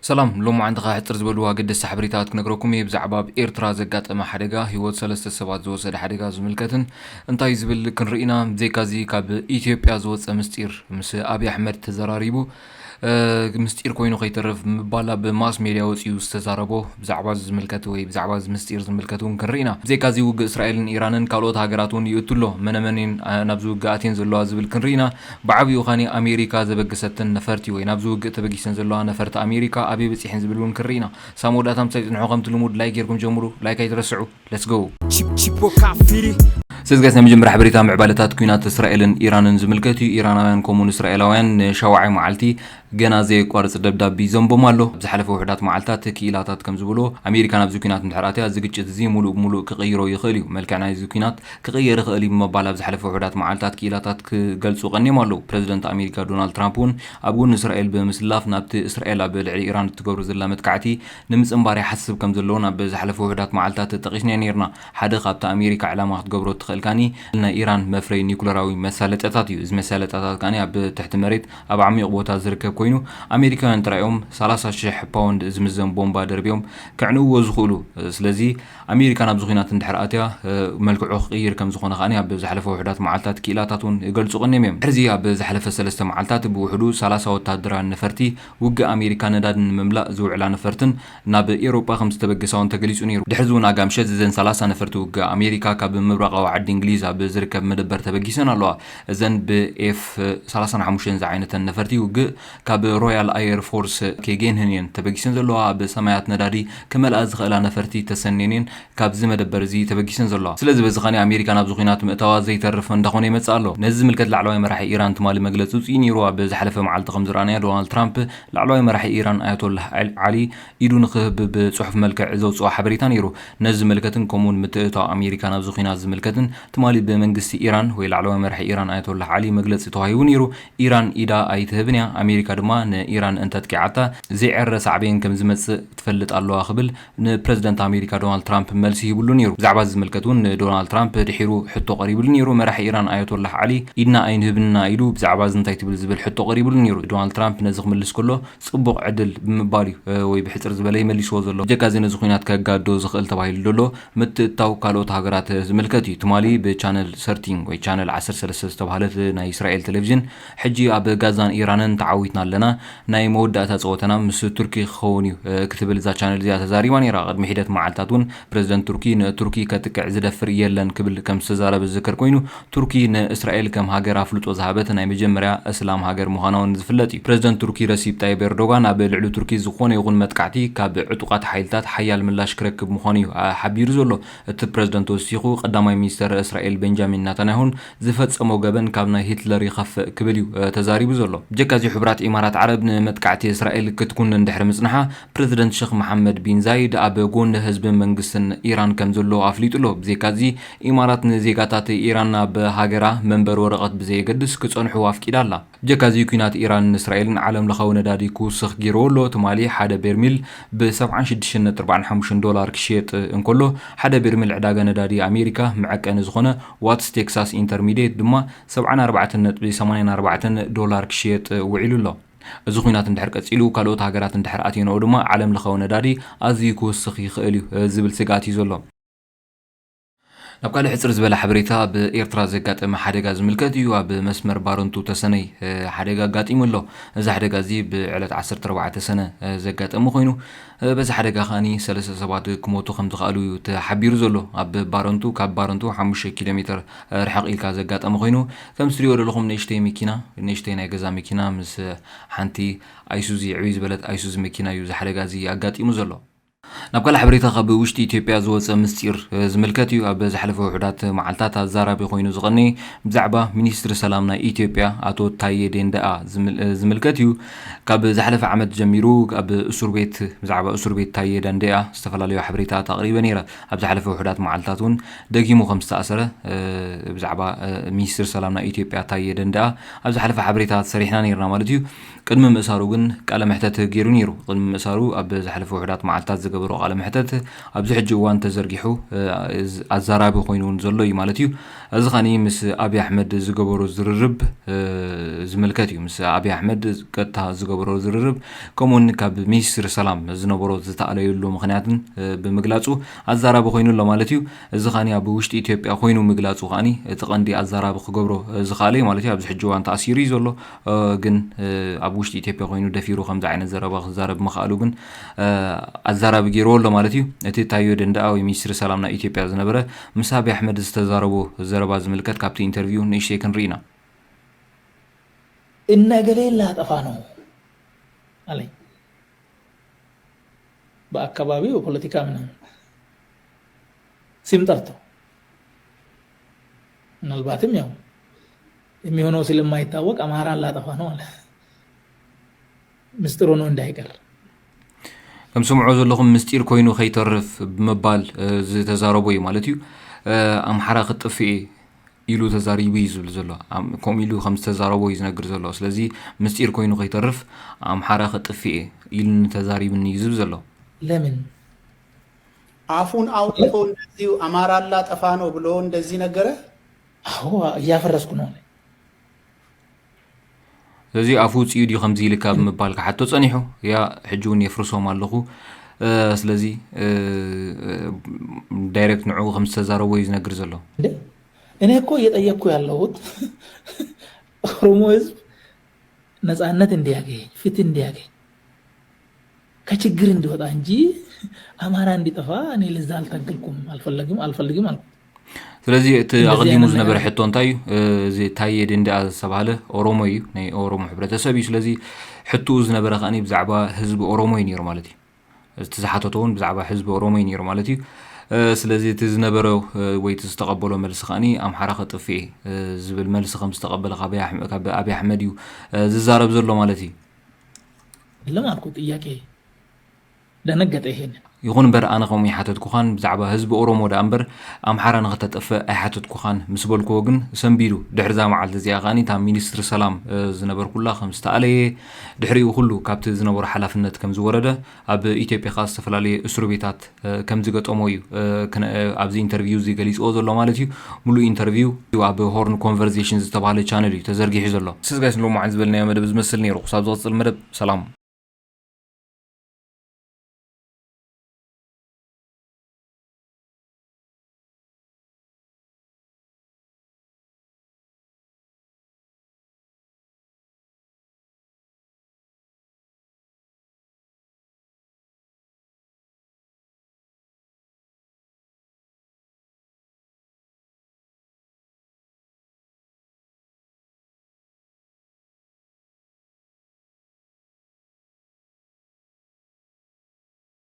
ሰላም፣ ሎማዓንቲ ከኣ ሕጽር ዝበሉ ኣገደስቲ ሓበሬታት ክነግረኩም እየ። ብዛዕባ ኣብ ኤርትራ ዘጋጠመ ሓደጋ፣ ህይወት ሰለስተ ሰባት ዝወሰደ ሓደጋ ዝምልከትን እንታይ ዝብል ክንርኢ ኢና። ብዘይካዚ ካብ ኢትዮጵያ ዝወጸ ምስጢር ምስ ኣብይ ኣሕመድ ተዘራሪቡ፣ እ፣ ምስጢር ኮይኑ ከይተርፍ ምባል ኣብ ማስ ሜድያ ወጺኡ ዝተዛረቦ ብዛዕባ እዚ ዝምልከት ወይ ብዛዕባ እዚ ምስጢር ዝምልከት እውን ክንርኢ ኢና። ብዘይካዚ ውግእ እስራኤልን ኢራንን ካልኦት ሃገራት እውን ይእቱ ኣሎ። መነመን እየን፣ እ፣ ናብዚ ውግእ ኣትየን ዘለዋ ዝብል ክንርኢ ኢና። ብዓብዩ ኻኒ ኣሜሪካ ዘበገሰተን ነፈርቲ ወይ ናብዚ ውግእ ተበጊሰን ዘለዋ ነፈርቲ ኣሜሪካ ኣበይ በጺሐን ዝብል እውን ክንርኢ ኢና። ሳብ መወዳእታ ምሳይ ጽንሑ። ከምቲ ልሙድ ላይክ ጌርኩም ጀምሩ። ላይክ ኣይትረስዑ። Let's go። Chip chip ወካፊሪ። ሰዝጋስ ናይ መጀመርያ ሓበሬታ ምዕባለታት ኩናት እስራኤልን ኢራንን ዝምልከት እዩ። ኢራናውያን ከምኡውን እስራኤላውያን ንሻውዓይ መዓልቲ ገና ዘየቋርጽ ደብዳብ ይዘንቦም ኣሎ። ኣብ ዝሓለፈ ውሑዳት መዓልታት ክኢላታት ከም ዝብሎ ኣሜሪካ ናብዚ ኩናት እንድሕር ኣትያ እዚ ግጭት እዚ ሙሉእ ብሙሉእ ክቕይሮ ይኽእል እዩ። መልክዕ ናይዚ ኩናት ክቕየር ይኽእል እዩ ብምባል ኣብ ዝሓለፈ ውሑዳት መዓልታት ክኢላታት ክገልጹ ቀኒዮም ኣለዉ። ፕረዚደንት ኣሜሪካ ዶናልድ ትራምፕ እውን ኣብ ጎኒ እስራኤል ብምስላፍ ናብቲ እስራኤል ኣብ ልዕሊ ኢራን እትገብሮ ዘላ መጥቃዕቲ ንምጽንባር ይሓስብ ከም ዘለውን ኣብ ዝሓለፈ ውሑዳት መዓልታት ጠቒስና ኔርና። ሓደ ካብቲ ኣሜሪካ ዕላማ ክትገብሮ እትኽእል ካኒ ናይ ኢራን መፍረይ ኒኩለራዊ መሳለጥያታት እዩ። እዚ መሳለጥያታት ካኒ ኣብ ትሕቲ መሬት ኣብ ዓሚቕ ቦታ ዝርከብ ኮይኑ ኣሜሪካውያን ጥራዮም ሰላሳ ሽሕ ፓውንድ ዝምዘን ቦምባ ደርብዮም ከዕንውዎ ዝኽእሉ። ስለዚ ኣሜሪካ ናብዚ ኩናት እንድሕር ኣትያ፣ እ፣ መልክዑ ክቕይር ከም ዝኾነ ከኣ ኣብ ዝሓለፈ ውሑዳት መዓልታት ክኢላታት እውን ይገልጹ ቀኒዮም እዮም። ድሕርዚ ኣብ ዝሓለፈ ሰለስተ መዓልታት ብውሕዱ ሰላሳ ወተሃደራውያን ነፈርቲ ውግእ ኣሜሪካ ነዳዲ ንምምላእ ዝውዕላ ነፈርትን ናብ ኤውሮጳ ከም ዝተበገሳ እውን ተገሊጹ ነይሩ። ድሕርዚ እውን ኣጋ ምሸት እዘን ሰላሳ ነፈርቲ ውግእ ኣሜሪካ ካብ ምብራቓዊ ዓዲ እንግሊዝ ኣብ ዝርከብ መደበር ተበጊሰን ኣለዋ። እዘን ብኤፍ ሰላሳን ሓሙሽተን ዝዓይነተን ነፈርቲ ውግእ ካብ ሮያል ኣየር ፎርስ ኬጌንህን እየን ተበጊሰን ዘለዋ። ኣብ ሰማያት ነዳዲ ክመልኣ ዝኽእላ ነፈርቲ ተሰንየን እየን ካብዚ መደበር እዚ ተበጊሰን ዘለዋ። ስለዚ በዚ ኸኒ ኣሜሪካ ናብዚ ኲናት ምእታዋ ዘይተርፍ እንዳኾነ ይመጽእ ኣሎ። ነዚ ዝምልከት ላዕለዋይ መራሒ ኢራን ትማሊ መግለጺ ውጽኢ ነይሩ። ኣብ ዝሓለፈ መዓልቲ ከም ዝረኣናዮ ዶናልድ ትራምፕ ላዕለዋይ መራሒ ኢራን ኣያቶላህ ዓል-፣ ዓሊ ኢዱ ንኽህብ ብጽሑፍ መልክዕ ዘውጽኦ ሓበሬታ ነይሩ። ነዚ ዝምልከትን ከምኡውን ምትእታው ኣሜሪካ ናብዚ ኲናት ዝምልከትን ትማሊ ብመንግስቲ ኢራን ወይ ላዕለዋይ መራሒ ኢራን ኣያቶላህ ዓሊ መግለጺ ተዋሂቡ ነይሩ። ኢራን ኢዳ ኣይትህብን እያ፣ ኣሜሪካ ድማ ንኢራን እንተጥቂዓታ ዘይዕረ ሳዕቤን ከም ዝመጽእ ትፈልጥ ኣለዋ ክብል ንፕረዚደንት ኣሜሪካ ዶናልድ ትራምፕ መልሲ ሂብሉ ነይሩ። ብዛዕባ እዚ ዝምልከት እውን ንዶናልድ ትራምፕ ድሒሩ ሕቶ ቀሪብሉ ነይሩ። መራሒ ኢራን ኣያቶላህ ዓሊ ኢድና ኣይንህብና ኢሉ ብዛዕባ እዚ እንታይ ትብል ዝብል ሕቶ ቀሪብሉ ነይሩ። ዶናልድ ትራምፕ ነዚ ክምልስ ከሎ ጽቡቕ ዕድል ብምባል እዩ፣ እ፣ ወይ ብሕጽር ዝበለ ይመሊስዎ ዘሎ። ብጀካ እዚ ነዚ ኲናት ከጋዶ ዝኽእል ተባሂሉ ዘሎ ምትእትታው ካልኦት ሃገራት ዝምልከት እዩ። ትማሊ ብቻነል ሰርቲን ወይ ቻነል ዓሰርተ ሰለስተ ዝተባህለት ናይ እስራኤል ቴሌቪዥን ሕጂ ኣብ ጋዛን ኢራንን ተዓዊትና ኣለና፣ ናይ መወዳእታ ጸወታና ምስ ቱርኪ ክኸውን እዩ፣ እ፣ ክትብል እዛ ቻነል እዚኣ ተዛሪባ ነይራ። ቅድሚ ሒደት መዓልታት እውን ፕረዚደንት ቱርኪ ንቱርኪ ከጥቅዕ ዝደፍር የለን ክብል ከም ዝተዛረበ ዝዝከር ኮይኑ ቱርኪ ንእስራኤል ከም ሃገር ኣፍልጦ ዝሃበት ናይ መጀመርያ እስላም ሃገር ምዃና እውን ዝፍለጥ እዩ። ፕረዚደንት ቱርኪ ረሲፕ ጣይብ ኤርዶጋን ኣብ ልዕሊ ቱርኪ ዝኾነ ይኹን መጥቃዕቲ ካብ ዕጡቓት ሓይልታት ሓያል ምላሽ ክረክብ ምዃኑ እዩ፣ ኣ፣ ሓቢሩ ዘሎ። እቲ ፕረዚደንት ወሲኹ ቀዳማይ ሚኒስተር እስራኤል ቤንጃሚን ናታንያሁን ዝፈጸሞ ገበን ካብ ናይ ሂትለር ይኸፍእ ክብል እዩ፣ እ፣ ተዛሪቡ ዘሎ። ብጀካ እዚ ሕቡራት ኢማራት ዓረብ ንመጥቃዕቲ እስራኤል ክትኩንን ድሕሪ ምጽንሓ ፕረዚደንት ሸኽ መሓመድ ቢን ዛይድ ኣብ ጎኒ ህዝብን መንግስትን ኢራን ከም ዘሎ ኣፍሊጡ ኣሎ። ብዘይካዚ ኢማራት ንዜጋታት ኢራን ኣብ ሃገራ መንበሪ ወረቐት ብዘየገድስ ክጸንሑ ኣፍቂዳ ኣላ። ብጀካዚ ኲናት ኢራንን እስራኤልን ዓለም ለኻዊ ነዳዲ ክውስኽ ገይርዎ ኣሎ። ትማሊ ሓደ ቤርሚል ብ ሰብዓን ሽዱሽተን ነጥቢ ኣርባዓን ሓሙሽተን ዶላር ክሽየጥ እንከሎ ሓደ ቤርሚል ዕዳጋ ነዳዲ ኣሜሪካ መዐቀኒ ዝኾነ ዋትስ ቴክሳስ ኢንተርሚዲየት ድማ ሰብዓን ኣርባዕተን ነጥቢ ሰማንያን ኣርባዕተን ዶላር ክሽየጥ ውዒሉ ኣሎ። እዚ ኲናት እንድሕር ቀጺሉ ካልኦት ሃገራት እንድሕር ኣትየንኦ ድማ ዓለም ለኻዊ ነዳዲ ኣዝዩ ክውስኽ ይኽእል እዩ፣ እ፣ ዝብል ስግኣት እዩ ዘሎ። ናብ ካልእ ሕጽር ዝበለ ሓበሬታ ኣብ ኤርትራ ዘጋጠመ ሓደጋ ዝምልከት እዩ። ኣብ መስመር ባረንቱ ተሰነይ፣ እ፣ ሓደጋ ኣጋጢሙ ኣሎ። እዚ ሓደጋ እዚ ብዕለት ዓሰርተ ኣርባዕተ ሰነ፣ እ፣ ዘጋጠመ ኮይኑ፣ እ፣ በዚ ሓደጋ ከኣኒ ሰለስተ ሰባት ክሞቱ ከም ዝኸኣሉ እዩ ተሓቢሩ ዘሎ። ኣብ ባረንቱ፣ ካብ ባረንቱ ሓሙሽተ ኪሎ ሜትር፣ እ፣ ርሕቕ ኢልካ ዘጋጠመ ኮይኑ፣ ከም ትሪኦ ዘለኹም ንእሽተይ መኪና፣ ንእሽተይ ናይ ገዛ መኪና ምስ ሓንቲ ኣይሱዚ፣ ዕብይ ዝበለት ኣይሱዚ መኪና እዩ እዚ ሓደጋ እዚ ኣጋጢሙ ዘሎ። ናብ ካልእ ሓበሬታ ካብ ውሽጢ ኢትዮጵያ ዝወጸ ምስጢር፣ እ፣ ዝምልከት እዩ። ኣብ ዝሓለፈ ውሑዳት መዓልታት ኣዛራቢ ኮይኑ ዝቐነየ ብዛዕባ ሚኒስትሪ ሰላም ናይ ኢትዮጵያ ኣቶ ታዬ ደንደኣ ዝምል-፣ እ፣ ዝምልከት እዩ። ካብ ዝሓለፈ ዓመት ጀሚሩ ኣብ እሱር ቤት፣ ብዛዕባ እሱር ቤት ታዬ ደንደኣ ዝተፈላለዩ ሓበሬታት ኣቕሪበ ነይረ። ኣብ ዝሓለፈ ውሑዳት መዓልታት እውን ደጊሙ ከም ዝተኣሰረ፣ እ፣ ብዛዕባ፣ እ፣ ሚኒስትሪ ሰላም ናይ ኢትዮጵያ ታዬ ደንደኣ ኣብ ዝሓለፈ ሓበሬታት ሰሪሕና ነይርና ማለት እዩ። ቅድሚ ምእሳሩ ግን ቃለ መሕተት ገይሩ ነይሩ። ቅድሚ ምእሳሩ ኣብ ዝሓለፈ ውሑዳት መዓልታት ዝገበሮ ቃለ መሕተት ኣብዚ ሕጂ እዋን ተዘርጊሑ፣ እ፣ ኣዝ-፣ ኣዛራቢ ኮይኑ እውን ዘሎ እዩ ማለት እዩ። እዚ ኸኒ ምስ ኣብይ ኣሕመድ ዝገበሮ ዝርርብ፣ እ፣ ዝምልከት እዩ። ምስ ኣብይ ኣሕመድ ቀጥታ ዝገበሮ ዝርርብ፣ ከምኡውን ካብ ሚኒስትሪ ሰላም ዝነበሮ ዝተኣለየሉ ምኽንያትን፣ እ፣ ብምግላጹ ኣዛራቢ ኮይኑ ኣሎ ማለት እዩ። እዚ ኸኒ ኣብ ውሽጢ ኢትዮጵያ ኮይኑ ምግላጹ ኸኒ እቲ ቀንዲ ኣዛራቢ ክገብሮ ዝኸኣለ እዩ ማለት እዩ። ኣብዚ ሕጂ እዋን ተኣሲሩ እዩ ዘሎ። እ፣ ግን፣ እ፣ ኣብ ውሽጢ ኢትዮጵያ ኮይኑ ደፊሩ ከምዚ ዓይነት ዘረባ ክዛረብ ምኽኣሉ ግን፣ እ፣ ኣዛራቢ ገይርዎ ኣሎ ማለት እዩ። እቲ ታዮ ደንደኣ ወይ ሚኒስትሪ ሰላም ናይ ኢትዮጵያ ዝነበረ ምስ ኣብይ ኣሕመድ ዝተዛረቦ ዘረባ ዝምልከት ካብቲ ኢንተርቪው ንእሽተይ ክንርኢ ኢና። እነ እገሌ ላጠፋ ነው አለኝ። በአካባቢው ፖለቲካ ምናምን ስም ጠርቶ ምናልባትም ያው የሚሆነው ስለማይታወቅ አማራን ላጠፋ ነው አለ። ምስጢር ሆኖ እንዳይቀር። ከም ስምዖ ዘለኹም ምስጢር ኮይኑ ከይተርፍ ብምባል፣ እ፣ ዝተዛረቦ እዩ ማለት እዩ። እ፣ ኣምሓራ ክጥፍእ እየ ኢሉ ተዛሪቡ እዩ ዝብል ዘሎ። ኣም-፣ ከምኡ ኢሉ ከም ዝተዛረቦ እዩ ዝነግር ዘሎ። ስለዚ ምስጢር ኮይኑ ከይተርፍ ኣምሓራ ክጥፍእ እየ ኢሉኒ ተዛሪብኒ እዩ ዝብል ዘሎ። ለምን? አፉን አውጥቶ እንደዚሁ አማራ ላጠፋ ነው ብሎ እንደዚህ ነገረ? አዎ፣ እያፈረስኩ ነው አለ። ስለዚ ኣፉ ውፅኡ ድዩ ከምዚ ኢልካ ብምባል ክሓቶ ጸኒሑ፣ ያ ሕጂ እውን የፍርሶም ኣለኹ። እ፣ ስለዚ፣ እ፣ እ፣ ዳይሬክት ንዕኡ ከም ዝተዛረቦ እዩ ዝነግር ዘሎ። እንዴ? እኔ እኮ እየጠየቅኩ ያለሁት ኦሮሞ ህዝብ ነጻነት እንዲያገኝ፣ ፍትህ እንዲያገኝ፣ ከችግር እንዲወጣ እንጂ አማራ እንዲጠፋ እኔ ለዛ አልታገልኩም፣ አልፈለግም፣ አልፈልግም አልኩ። ስለዚ እቲ እንደዚህ አቀዲሙ አይነት ዝነበረ ነገር ሕቶ እንታይ እዩ? እ፣ እዚ ታዬ ደንደኣ ዝተባህለ ኦሮሞ እዩ፣ ናይ ኦሮሞ ሕብረተሰብ እዩ። ስለዚ ሕቶኡ ዝነበረ ከኣኒ ብዛዕባ ህዝቢ ኦሮሞ እዩ ነይሩ ማለት እዩ። እቲ ዝሓተቶ እውን ብዛዕባ ህዝቢ ኦሮሞ እዩ ነይሩ ማለት እዩ። እ፣ ስለዚ እቲ ዝነበረ፣ እ፣ ወይ እቲ ዝተቐበሎ መልሲ ከኣኒ ኣምሓራ ከጥፍእ እየ፣ እ፣ ዝብል መልሲ ከም ዝተቐበለ ካብ ኣይ-፣ ካብ ኣብይ ኣሕመድ እዩ፣ እ፣ ዝዛረብ ዘሎ ማለት እዩ። የለም አልኩ ጥያቄ። ደነገጠ ይሄንን። ይኹን እምበር ኣነ ከምኡ ኣይሓተትኩኻን፣ ብዛዕባ ህዝቢ ኦሮሞ ደኣ እምበር ኣምሓራ ንኽተጥፍእ ኣይሓተትኩኻን ምስ በልክዎ ግን ሰንቢዱ። ድሕሪ እዛ መዓልቲ እዚኣ ከኣኒ እታ ሚኒስትሪ ሰላም፣ እ፣ ዝነበርኩላ ከም ዝተኣለየ፣ ድሕሪኡ ኩሉ ካብቲ ዝነበሮ ሓላፍነት ከም ዝወረደ፣ ኣብ ኢትዮጵያ ከኣ ዝተፈላለየ እስሩ ቤታት፣ እ፣ ከም ዝገጠሞ እዩ፣ እ፣ ክነ-፣ እ፣ ኣብዚ ኢንተርቪው እዚ ገሊጽዎ ዘሎ ማለት እዩ። ሙሉእ ኢንተርቪው ኣብ ሆርን ኮንቨርሴሽን ዝተባህለ ቻነል እዩ ተዘርጊሑ ዘሎ። ስጋይስ ንሎማዓንቲ ዝበልናዮ መደብ ዝመስል ነይሩ። ክሳብ ዝቕጽል መደብ ሰላም።